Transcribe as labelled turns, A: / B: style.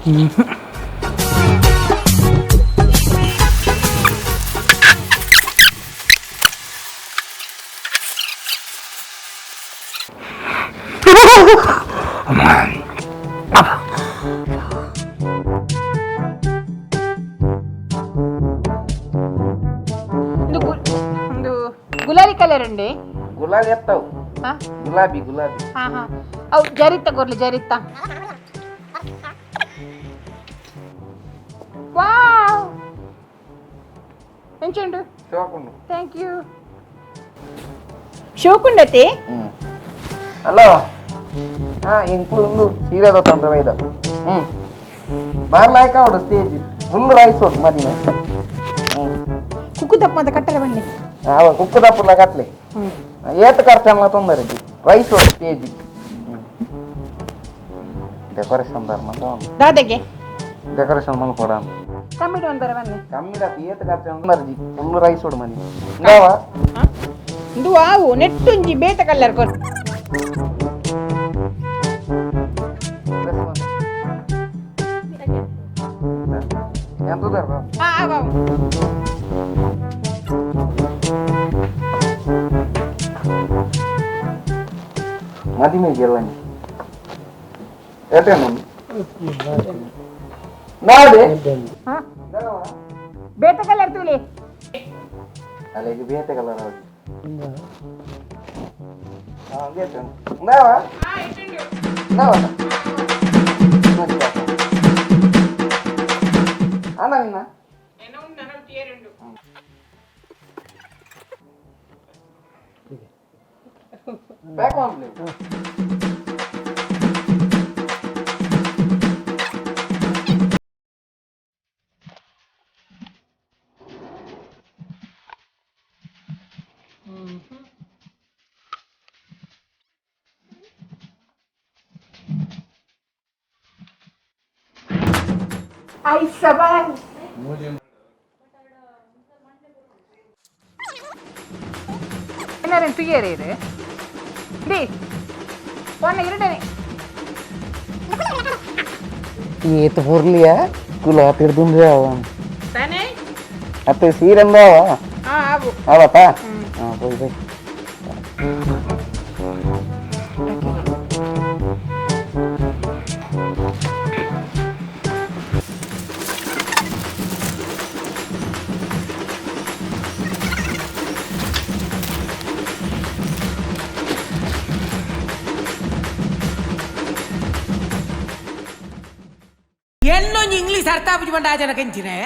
A: ಇಂದು ಇಂದು ಗುಲಾಬಿ ಕಲರ್ ಉಂಡೆ.
B: ಗುಲಾಬಿ ಎತ್ತವು.
A: ಹಾ.
B: ಗುಲಾಬಿ ಗುಲಾಬಿ.
A: ಹಾ ಹಾ, ಅವು ಜರಿತ್ತ ಕೊರ್ಲಿ, ಜರಿತ್ತ. ವಾವ್, ಎಂಚುಂಡು?
B: ಶೋಕುಂಡು.
A: Thank you. ಶೋಕುಂಡತೆ.
B: ಹಲೋ, ಹಾ, ಎಂಕುಲು ಉಂದು ಸೀರೆದ ತಂತ್ರ ಮೈದ. ಬಾರ್ಲಾಯ್ಕ ಅವಡು ಸ್ಟೇಜ್ ಫುಲ್ ರೈಸ್ ಉಂಟು ಮದಿನ.
A: ಕುಕ್ಕು ತಪ್ಪ ಅಂತ ಕಟ್ಟರೆ ಬನ್ನಿ.
B: ಅವ ಕುಕ್ಕು ದಪ್ಪುಲ ಕಟ್ಲೆ. ಏತ್ ಖರ್ಚಲ್ಲ ತೊಂದರೆ, ರೈಸ್ ಉಂಟು ಸ್ಟೇಜ್ ಡೆಕೋರೇಷನ್ ಧರ್ಮ.
A: ದಾದಗೆ.
B: ಡೆಕೋರೇಷನ್ ಮಲ್ಕೊಡ.
A: ಕಮ್ಮಿಡು ಒಂದರ ಬನ್ನಿ.
B: ಕಮ್ಮಿ ಏತ್ ಖರ್ಚು ಮರ್ಜಿ, ಫುಲ್ ರೈಸ್ ಉಂಟು ಮನಿ ಇಂದಾವ.
A: ಇಂದು ವಾವು ನೆಟ್ಟುಂಜಿ ಬೇತ ಕಲ್ಲರ್ ಕೊರ್.
B: ಎಂತ ಧರ್ಮ?
A: ಹಾ ವಾವು.
B: ಮದಿಮೆಗೆ ಎಲ್ಲ ಏಟೇನು ನಾಳೆ.
A: ಹಾ, ಬೇತ ಕಲ್ಲರ್ ತೂಲಿ.
B: ಅಲ್ಲಿಗೆ ಬೇತೆ ಕಲರ್ ಅವ್ರಿಗೆ. ಹಾಂ, ಇಂದಾವ ಇಂದಾವ. ಅಣ್ಣ ನಿನ್ನ ಪ್ಯಾಕ್ ಮಾಡ್ಲಿ.
A: I ಸಬಾಯ್. ಏನಾರ ತುಯ್ಯರೇ ಇದು ಡಿ ಪೊನ್ನ ಎರಡನೇ.
B: ಏತ್ ಪೊರ್ಲಿಯ ಕುಲ ತಿರ್ದುಂದ್ರೆ ಅವ.
A: ತಾನೇ.
B: ಅತ್ತೆ ಸೀರೆಂದಾವ.
A: ಹಾ, ಆವು.
B: ಅವತ್ತಾ? ಹಾಂ, ಹೋಯ್ ಹೋಯ್.
C: എന്നൊന്ന് ഇംഗ്ലീഷ് അർത്ഥാപിച്ചു പണ്ടാചന കെഞ്ചിനെ.